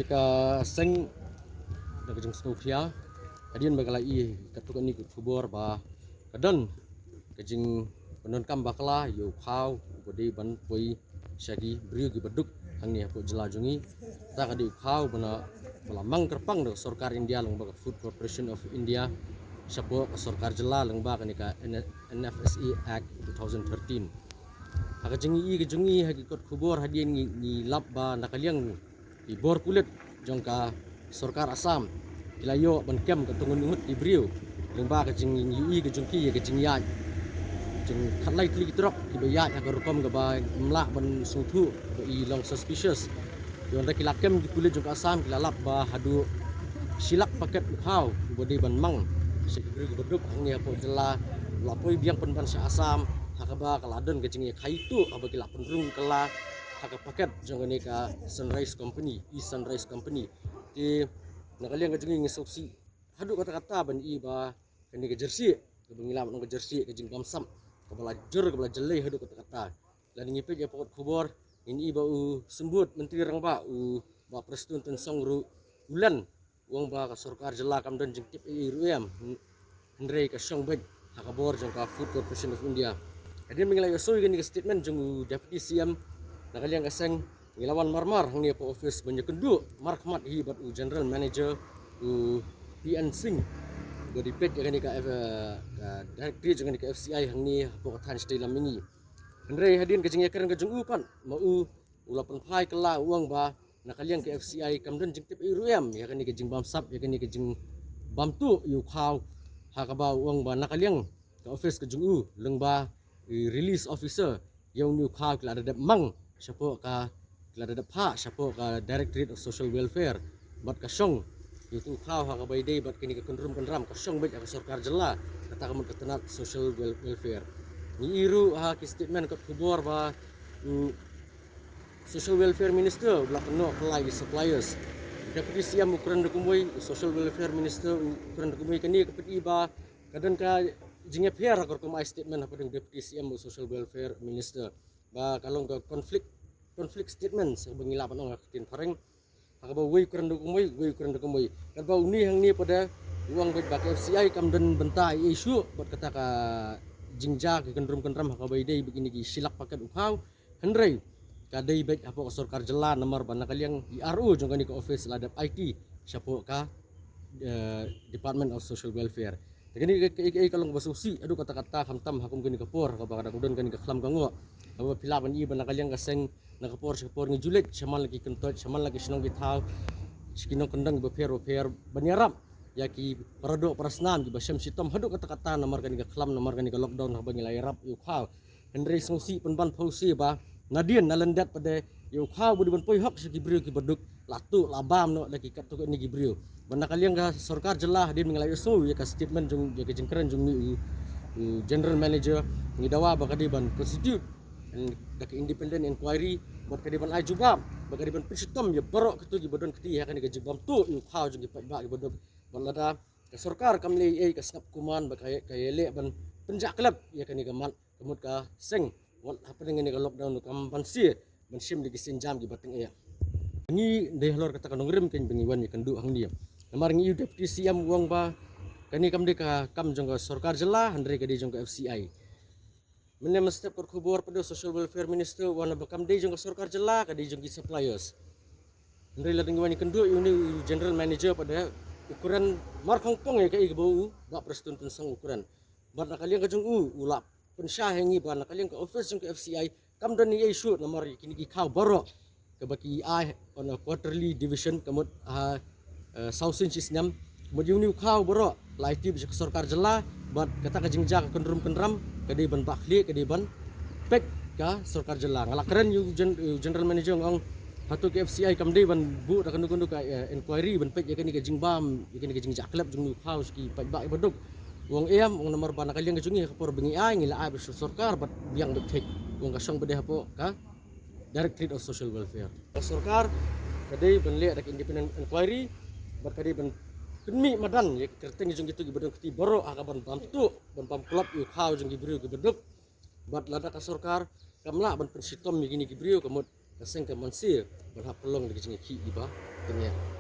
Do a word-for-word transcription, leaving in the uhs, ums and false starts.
Ka seng da ka jingsngewkhia hadien ba ka la ïohi katto katne ka khubor ba ka don ka jingpyndonkam bakla ïa u khaw uba dei ban poi sha ki briew kiba duk hangne hapoh jylla jong ngi. Kata ka dei u khaw ba la mang kyrpang da ka sorkar India lyngba ka Food Corporation of India shapoh ka sorkar jylla lyngba kane ka N F S A Act two thousand thirteen. Ha ka jingïohi ka jong ngi ha ki kot khubor hadien ngi lap ba na ka liang ki bor pulit jong ka sorkar Assam ki la ïoh ban kem katto katne ngut ki briew lyngba ka jingïohi ka jong ki ïa ka jingïaid jingkhatlai tylli ki trok kiba ïaid ha ka rukom kaba ym lah ban sngewthuh ba i long suspicious. Ïa, hynrei ki la kem ki pulit jong ka Assam ki la lap ba haduh shi lak paket u khaw uba dei ban mang sha ki briew kiba duk hangne hapoh jylla, la poi biang pynban sha Assam ha kaba ka la don ka jingïakhaii tuh haba ki la pynrung kylla ha ka paket jong kane ka Sunrise Company, East Sunrise Company. Te na ka liang ka jong ngi ngi sngewsih haduh katta katta ban ïohi ba kane ka jersey kaba ngi lah ban ong ka jersey ka jingbamsap kaba la jur kaba la jyllei haduh katta katta. Lada ngi peit ïa ka kot khubor ngin ïohi ba u Symbud Myntri Rangbah u Bah Prestone Tynsong ruh u len, u ong ba ka sorkar jylla kam don jingtip ei ei ruh em, hynrei ka shong beit ha ka bor jong ka Food Corporation of India. Hadien ba ngi la ïohsngew ïa kane ka statement jong u Deputy C M, na ka liang ka seng ngi la wan marmar hangne hapoh office ban ïakynduh markhmat hi bad u General Manager u P N Singh uba dei peit ïa kane ka, eh, ka directorate jong kane ka F C I hangne hapoh ka thaiñ shatei lam mihngi. Hynrei hadien ka jingïakren ka jong u pat ma u u la pynphai kylla, u ong ba na ka liang ka F C I kam don jingtip ei ei ruh em ïa kane ka jingbamsap, ïa kane ka jingbamtuh ïa u khaw, ha kaba u ong ba na ka liang ka office ka jong u lyngba i release officer, ïa une u khaw ki la da dep mang shapoh ka, ki la da dep phah shapoh ka Directorate of Social Welfare bad ka shong ïa utu u khaw ha kaba ïadei bad kane ka kynrum kynram ka shong beit ha ka sorkar jylla, kata ka mut ka tnat Social Wel-, Welfare. Ngi ïohi ruh ha ki statement kot khubor ba u Social Welfare Minister u la kynnoh kylla ïa ki suppliers. Deputy C M u kren da kumwei, u Social Welfare Minister u kren da kumwei. Kane ka pyni ba ka don ka jingïapher ha ka rukom ai statement hapdeng Deputy C M bad u Social Welfare Minister, ba ka long ka conflict, conflict statements ba ngi lah ban ong ha ka ktien phareng. Ha kaba uwei u kren da kumwei, uwei u kren da kumwei. Katba une hangne pat u ong beit ba ka F C I kam don bynta ei ei shuh bad kata ka jingjia ka kynrum kynram ha kaba ïadei bad kine ki shi lak paket u khaw. Hynrei ka dei beit hapoh ka sorkar jylla namar ba na ka liang i R O jong kane ka office la dep aiti shapoh ka, eh, Department of Social Welfare. Te kane ka, ka, ka, ka long kaba sngewsih haduh katta katta, khamtam ha kum kane ka por kaba ka dang don kane ka khlam ka ngoh. Kaba phi lah ban ïohi ba na ka liang ka seng na ka por sha ka por ngi ju leit shaman la ki kyntoit, shaman la ki shnong ki thaw, sha ki nongkyndong kiba pher ba pher ban ïarap ïa ki paradoh parasnam kiba shem shitom haduh katta katta namar kane ka khlam, namar kane ka lockdown haba ngi la ïarap ïa u khaw. Hynrei sngewsih pynban phewse ba nadien na lyndet pat de ïa u khaw ba dei ban poi hok sha ki briew kiba duk la tuh la bam noh da ki katto katne ki briew. Ba na ka liang ka sorkar jylla hadien ba ngi la ïohsngew ïa ka statement jong, ïa ka jingkren jong une u, u General Manager, ngi dawa ba ka dei ban constitute da ka independent inquiry bad ka dei ban ai jubab, ba ka dei ban pynshitom ïa baroh kito kiba don kti ha kane ka jingbam tuh ïa u khaw jong ki paidbah kiba duk. Bad lada ka sorkar kam leh ei ei ka sngap kumne ba ka, ka ïaleh ban pynjah khlem ïa kane ka mat ka mut ka seng wat hapdeng kane ka lockdown kam ban sie ban shim da ki sienjam kiba tyngeh. Ngi dei halor kata ka nongrim kein ba ngi wan ïakynduh hangne. Namar ngi ïohi u Deputy C M u ong ba kane kam dei ka kam jong ka sorkar jylla, hynrei ka dei jong ka F C I. Mynne mynstep ka khubor pat u Social Welfare Minister u ong ba kam dei jong ka sorkar jylla, ka dei jong ki suppliers. Hynrei lada ngi wan ïakynduh ïa une u General Manager pat u kren markhongpong ïa kaei kaba u Bah Prestone Tynsong u kren. Bad na ka liang ka jong u u la pynshai ha ngi ba na ka liang ka office jong ka F C I kam don ei ei shuh namar ïa kine ki khaw baroh kaba ki ai on a quarterly division ka mut ha, eh, saw sien shi snem. Ka mut ïa une u khaw baroh la aiti beit sha ka sorkar jylla bad kata ka jingjia ka kynrum kynram ka dei ban bah khlieh, ka dei ban peit ka sorkar jylla. Nga la kren ïa u Gen-, ïa u General Manager, nga ong hato ka F C I kam dei ban buh da kano kano ka, eh, inquiry ban peit ïa kane ka jingbam, ïa kane ka jingjah khlem jong une u khaw sha ki paidbah kiba duk. U ong em, u ong namar ba na ka liang ka jong ngi ha ka por ba ngi ai, ngi la ai beit sha sorkar bad biang beit thik. U ong ka shong beit hapoh ka Directorate of Social Welfare. Ka sorkar ka dei ban leh da ka independent inquiry bad ka dei ban pynmih madan ïa ka kyrteng jong kito kiba don kti baroh ha kaban bam tuh, ban bam klop ïa u khaw jong ki briew kiba duk. Bad lada ka sorkar kam lah ban pynshitom ïa kine ki briew ka mut ka seng ka Mansir ban hap pynlong da ka jingïakhih iba tyngeh.